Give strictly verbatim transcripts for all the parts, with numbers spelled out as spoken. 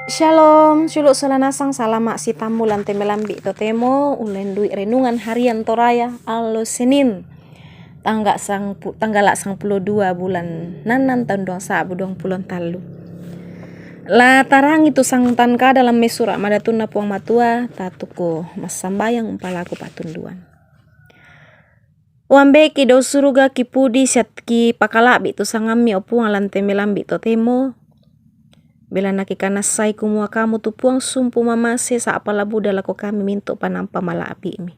Shalom, sulu' sola nasang, salama' sitammu lan te melambi' totemo ullendu'i renungan harian Toraya allo Senin, tangga' sangpu-, tanggala' sangpulo dua bulan nannan taun duang sa'bu duang pulo tallu. La tarangi tu sangtan kada lan mai sura' madatunna Puang Matua, tatukku massambayang umpalaku pa'tunduan. O Ambe'ki dao suruga, kipudi sia kipakala'bi' tu sangammi, o Puang, lan te melambi' totemo. Belanna kikanassai kumua Kamu tu Puang sumpu mamase, sa'pa la buda lako kami mintu' panampa mala'bi'mi.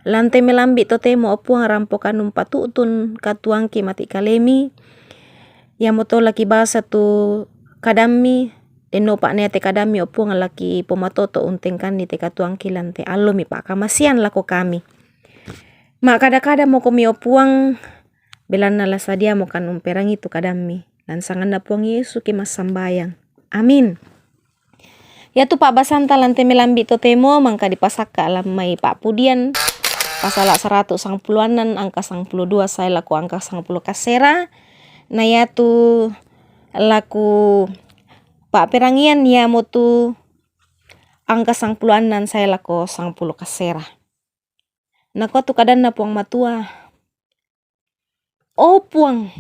Lan te melambi' totemo, o Puang, rampokan umpatu'tun katuoangki mati' kalemi, iamoto la kibasa tu kadammi, dennopa na ia te kadammi, o Puang, la kipomatoto' untengkanni te katuoangki lan te allo mipa'kamasean lako kami. Ma'kada-kadamokomi, o Puang, belanna la sadiamokan umperangi tu kadammi. Lan sanganna Puang Yesu kimassambayang. Amin. Iatu pa'basanta lan te melambi' totemo mangka dipasakka' lan mai Pa'pudian, pasala' saratu' sangpulo annan angka sangpulo dua sae lako angka sangpulo kasera, na iatu laku pa'perangian iamotu angka sangpulo annan sae lako sangpulo kasera. Nakua tu kadanNa Puang Matua, "O Puang,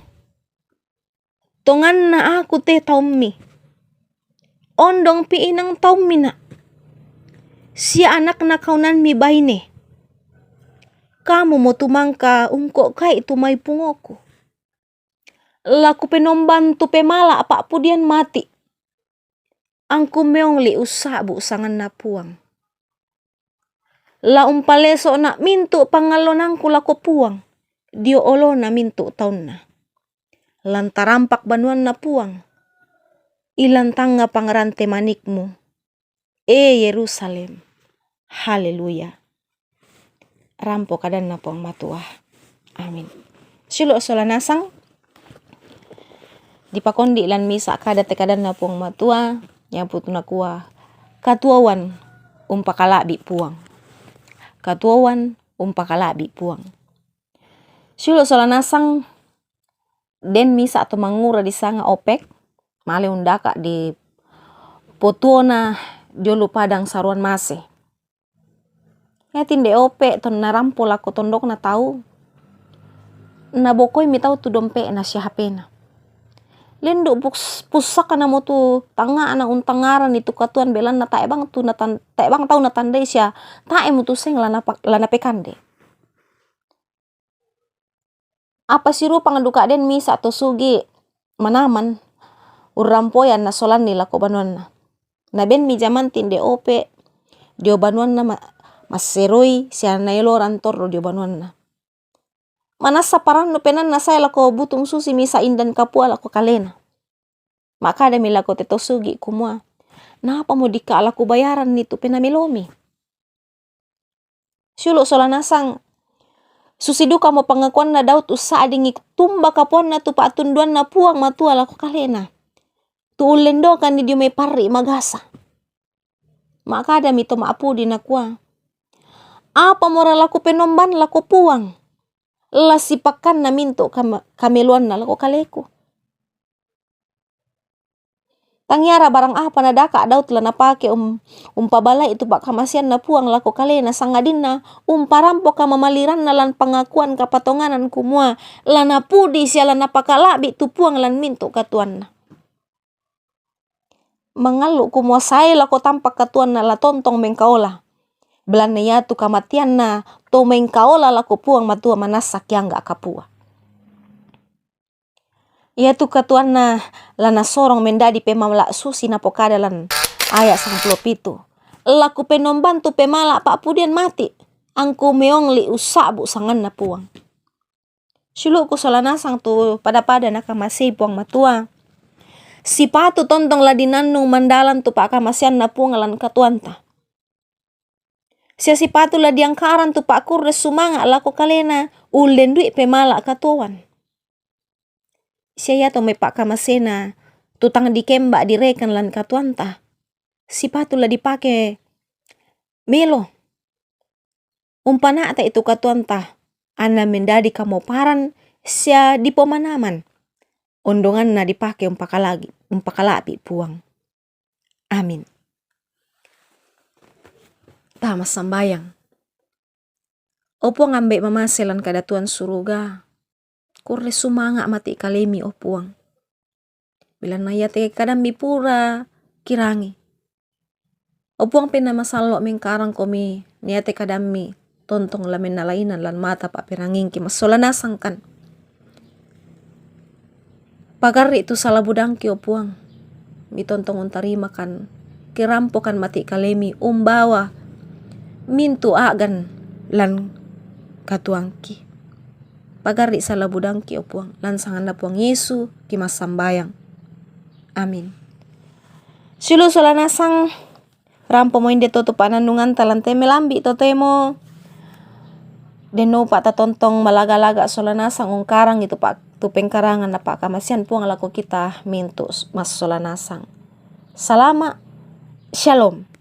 tonganna aku te taummi, ondong pi'inang taummina', sia anakna kaunammi baine. Kamumo tu mangka ungko'kai tu mai pungoku. La kupenomban tu pemala' pa'pudian mati', angku meong li' ussa'bu' sanganna Puang. La umpaleso'na' mintu' pangallonangku lako Puang dio olona mintu' taunna. Lan tarampak banuanna Puang, ilan tangnga pangrante manikmu, e Yerusalem." Haleluya. Rampo kadanNa Puang Matua. Amin. Sulu' sola nasang, dipakondi' lan misa' kada te kadanNa Puang Matua, iamotu nakua, "Katuoan umpakala'bi' Puang. Katuoan umpakala'bi' Puang." Sulu' sola nasang, den misa' to mangura disanga Opek, male undaka' di potuona dio lu padang saruan mase. Iatinde Opek tonna rampo lako tondokna tau, nabokoimi tau tu dompe'na sia hapena. Lendu' pus-, pussaknamo tu tangnga'na untangngaranni tu katuoan, belanna tae' bang tu natan-, tae' bang tau natandai sia tae' mutu seng la napa-, la napekande. Apa sirupang duka den misa' to sugi' manaman, urrampoan nasolanni lako banuanna. Nabenmi jaman tinde Opek dio banuanna ma-, masseroi sia naeloran torro dio banuanna. Manassa parannu penaanna sae lako butung susi misa' indan kapua lako kalena. Ma'kadami lako te to sugi' kumua, "Napamo dikka' la kubayaranni tu penamelomi?" Sulu' sola nasang, susi dukamo pangakuanna Daud ussa'dingi tumba kapuanna tu pa'tunduanna Puang Matua lako kalena, tu ullendokanni dio mai parri' magasa. Ma'kadami to ma'pudi nakua, "Apamora la kupenomban lako Puang, la sipakkanna mintu' kam-, kameloanna lako kaleku." Tangiara barang apa nadaka' Daud la napake um-, umpabala'i tu pa'kamaseanna Puang lako kalena, sangadinna umparampo kamamaliranna lan pangakuan kapatonganan kumua la napudi sia la napakala'bi' tu Puang lan mintu' katuoanna. Mangallu' kumua sae lako tampak katuoanna la tontong mengkaola, belanna iatu kamateanna to mengkaola lako Puang Matua manassa kiangga' kapua. Iatu katuoanna la nasorong mendadi pemala' susi napokada lan aya' sangpulo pitu, "La kupenomban tu pemala' pa'pudian mati', angku meong li' ussa'bu' sanganna Puang." Sulu'ku sola nasang tu pada-pada nakamasei Puang Matua, sipatu tontong la dinannung mandalan tu pa'kamaseanna Puang lan katuoanta. Sia sipatu la diangkaran tu pa'kurre sumanga' lako kalena ullendu'i pemala' katuoan. Sia iato mai pa'kamasena tu tang dikemba' direken lan katuoanta, sipatu la dipake melo umpana'ta'i tu katuoanta, anna mendadi kamoparan sia dipomanaman, ondonganna dipake umpakalagi-, umpakala'bi' Puang. Amin. Ta massambayang. O Puang ambe' mamase lan kadatuan suruga, kurre sumanga' mati' kalemi, o Puang. Belanna iate kadammi pura kirangi. O Puang Penaa Masallo', mengkarangkomi niate kadammi tontong la mennalainan lan mata pa'perangingki massola nasangkan. Pagarri' tu sala budangki, o Puang, mitontong untarimakan, kirampokan mati' kalemi umbawa mintu' a'gan lan katuangki. Pagarri' sala budangki, o Puang, lan sanganna Puang Yesu kimassambayang. Amin. Siulu' sola nasang, rampomo inde to tu pa'nannunganta lan te melambi' totemo. Denno upa' tatontong malaga-laga sola nasang ungkarangi tu pa-, tu pengkarangan na pa'kamasean Puang lako kita mintu' s-, massola nasang. Salama'. Shalom.